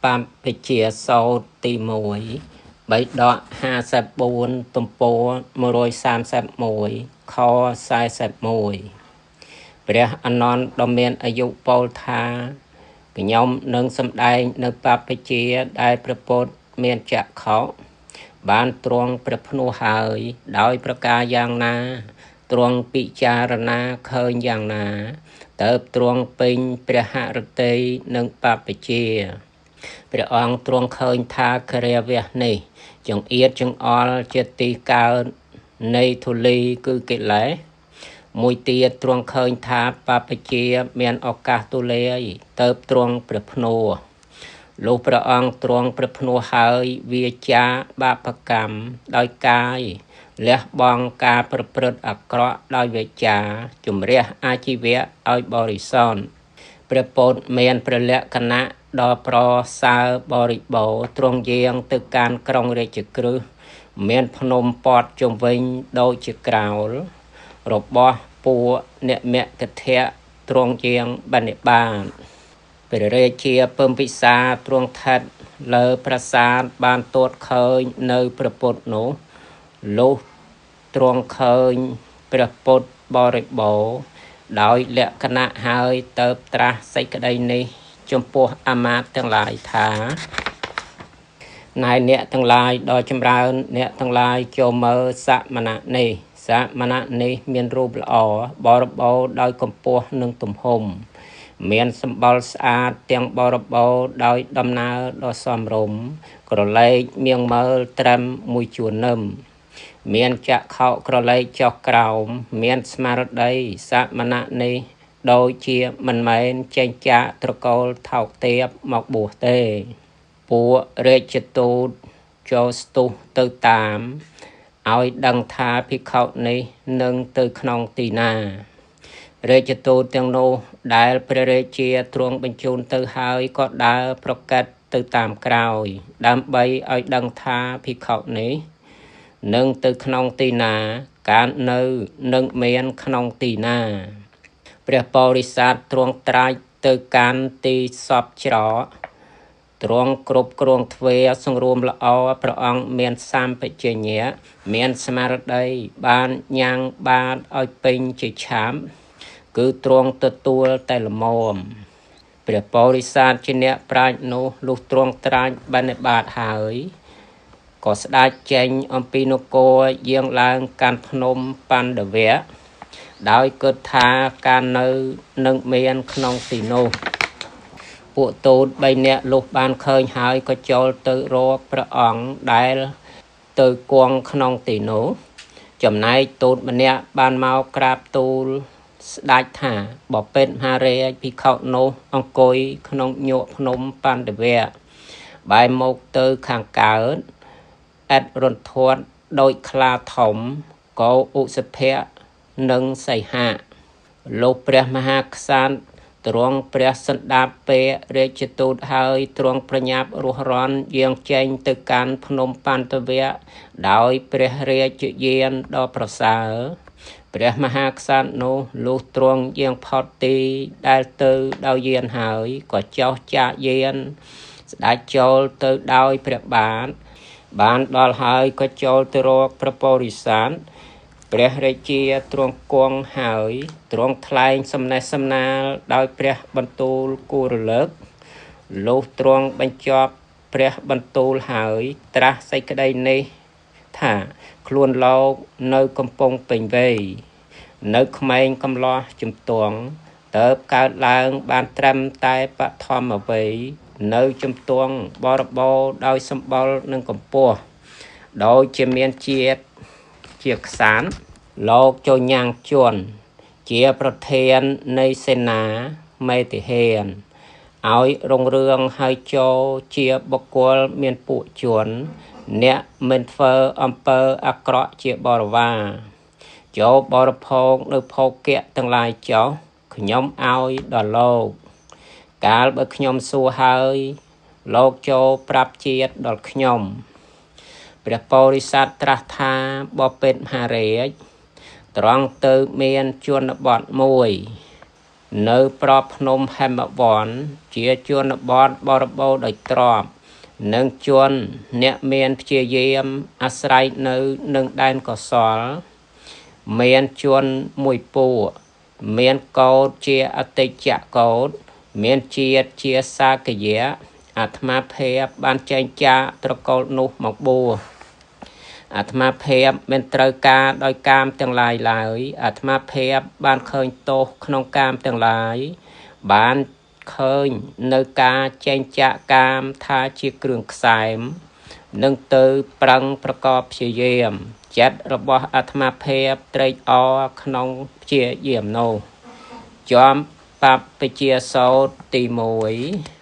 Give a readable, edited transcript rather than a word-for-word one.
បព្វជាសោតទី1 3ដក54ទំព័រ131ខ41ព្រះអនន្តដ៏មានអាយុពោលថាខ្ញុំនឹងសម្ដែងនៅបព្វជាដែលព្រះពុទ្ធមានចក្ខុបានទ្រង់ព្រះភ្នោះហើយដោយប្រការយ៉ាងណាទ្រង់ពិចារណាឃើញយ៉ាងណាទៅទ្រង់ពេញព្រះហឫទ័យនិងបព្វជាព្រះអង្គទ្រង់ឃើញថាគ្រាវៈនេះចង្អៀតចង្អល់ជាទីកើតនៃធូលីគឺកិលេសមួយទៀតទ្រង់ឃើញថាបព្វជាមានឱកាសទូលាយទៅទ្រង់ព្រះភ្នោះលុះព្រះអង្គទ្រង់ព្រះភ្នោះហើយវាចាបាបកម្មដោយកាយលះបង់ការប្រព្រឹត្តអាក្រក់ដោយវាចាជំរះអាជីវៈឲ្យបរិសុទ្ធព្រះពុទ្ធមានព្រះលក្ខណៈដ៏ប្រសើរបរិបូរណ៍ទ្រង់យាងទៅកាន់ក្រុងរាជក្រឹសមានភ្នំព័ទ្ធជុំវិញដូចជាក្រោលរបស់ពួកអ្នកមគធៈទ្រង់យាងបណ្ឌិបានព្រះរាជាពឹមពិសាទ្រង់ថិតលើប្រាសាទបានទតឃើញនៅព្រះពុទ្ធនោះលុះទ្រង់ឃើញព្រះពុទ្ធបរិបូរណ៍ដោយលក្ខណៈហើយទៅត្រាស់សេចក្តីនេះចំពោះអាមាត្យទាំងឡាយថាណែអ្នកទាំងឡាយដ៏ចម្រើនអ្នកទាំងឡាយចូលមើលសមណៈនេះសមណៈនេះមានរូបល្អបរិបូរណ៍ដោយកម្ពស់និងទំហំមានសម្បុរស្អាតទាំងបរិបូរណ៍ដោយដំណើរដ៏សមរម្យក្រឡេកមៀងមើលត្រឹមមួយជួរនឹមមានចក្ខុក្រឡេកចុះក្រោមមានស្មារតីសមណៈនេះដូចជាមិនមែនចេញចាកត្រកូលថោកទាបមកបួសទេពួករាជទូតចូលស្ទុះទៅតាមឲ្យដឹងថាភិក្ខុនេះនឹងទៅក្នុងទីណារាជទូតទាំងនោះដែលព្រះរាជាទ្រង់បញ្ជូនទៅហើយក៏ដើរប្រកាសទៅតាមក្រោយដើម្បីឲ្យដឹងថាភិក្ខុនេះនឹងទៅក្នុងទីណាកាលនៅនឹងមានក្នុងទីណាព្រះបរិស័ទទ្រង់ត្រាច់ទៅកាន់ទីសពច្រកទ្រង់គ្រប់គ្រងទ្វារសង្រួមល្អព្រះអង្គមានសម្បជញ្ញៈមានស្មារតីបានញ៉ាំងបាតឲ្យពេញជាឆាំគឺទ្រង់ទទួលតែល្មមព្រះបរិស័ទជាអ្នកប្រាជ្ញនោះលុះទ្រង់ត្រាច់បណ្ឌបាតហើយក៏ស្ដេចចេញអំពីនគរយាងឡើងកាន់ភ្នំបណ្ឌវៈដោយគិតថាការនៅនឹងមានក្នុងទីនោះពួកទូត3នាក់លុះបានឃើញហើយក៏ចូលទៅរកព្រះអង្គដែលទៅគង់ក្នុងទីនោះចំណែកទូតម្នាក់បានមកក្រាបទូលស្ដេចថាបពិត្រមហារាជភិក្ខុនោះអង្គុយក្នុងញក់ភ្នំបណ្ឌវៈបែរមកទៅខាងកើតឥតរន្ធត់ដោយខ្លាធំកោឧសភៈនិងសីហៈលោកព្រះមហាក្សត្រទ្រង់ព្រះសន្តាប់ពេរាជទូតហើយទ្រង់ប្រញាប់រស់រាន់យាងចេញទៅកាន់ភ្នំបណ្ឌវៈដោយព្រះរាជយានដ៏ប្រសើរព្រះមហាក្សត្រនោះលុះទ្រង់យាងផុតទីដែលទៅដោយយានហើយក៏ចុះចាកយានស្ដេចចូលទៅដោយព្រះបាទបានដល់ហើយក៏ចូលទៅរកព្រះបរិស័ទព្រះរាជាទ្រង់គង់ហើយទ្រង់ថ្លែងសំណេះសំណាលដោយព្រះបន្ទូលគួររលឹកលុះទ្រង់បញ្ចប់ព្រះបន្ទូលហើយត្រាស់សេចក្តីនេះថាខ្លួនលោកនៅកំពុងពេញវ័យនៅក្មេងកំឡោះជំទង់ទៅកើតឡើងបានត្រឹមតែបឋមវ័យនៅជំទង់បរិបូរណ៍ដោយសម្បុរនិងកម្ពស់ដោយជាមានជាតិជាខ្សានលោកចូលញ៉ាំងជន់ជាប្រធាននៃសេនាមេតិហានឲ្យរុងរឿងហើយចូលជាបុគ្គលមានពួកជនអ្នកមិនធ្វើអំពើអាក្រក់ជាបរិវារចូលបរិភោគនៅភោគៈទាំងឡាយចុះខ្ញុំឲ្យដល់លោកកាលបើខ្ញុំសួរហើយលោកចូលប្រាប់ជាតិដល់ខ្ញុំព្រះបរិស័ទត្រាស់ថាបពិត្រមហារាជត្រង់ទៅមានជនបទមួយ នៅប្រភ្នំហេមវន្ត ជាជនបទបរិបូរដោយទ្រព្យ និងជនអ្នកមានព្យាយាមអាស្រ័យនៅនឹងដែនកុសល មានជនមួយពួក មានកោតជាអតិចកោត មានជាតិជាសាកយៈ អាត្មាភាពបានចែងចាកត្រកូលនោះមកបួស។ អាត្មាភាពមិនត្រូវការដោយកាមទាំងឡាយឡើយ អាត្មាភាពបានឃើញទោសក្នុងកាមទាំងឡាយ បានឃើញនៅការចែងចាកកាមថាជាគ្រឿងខ្សែម នឹងទៅប្រឹងប្រកបព្យាយាម ចិត្តរបស់អាត្មាភាពត្រេកអរក្នុងព្យាយាមនោះ។ ចំបពជាសោតទី1។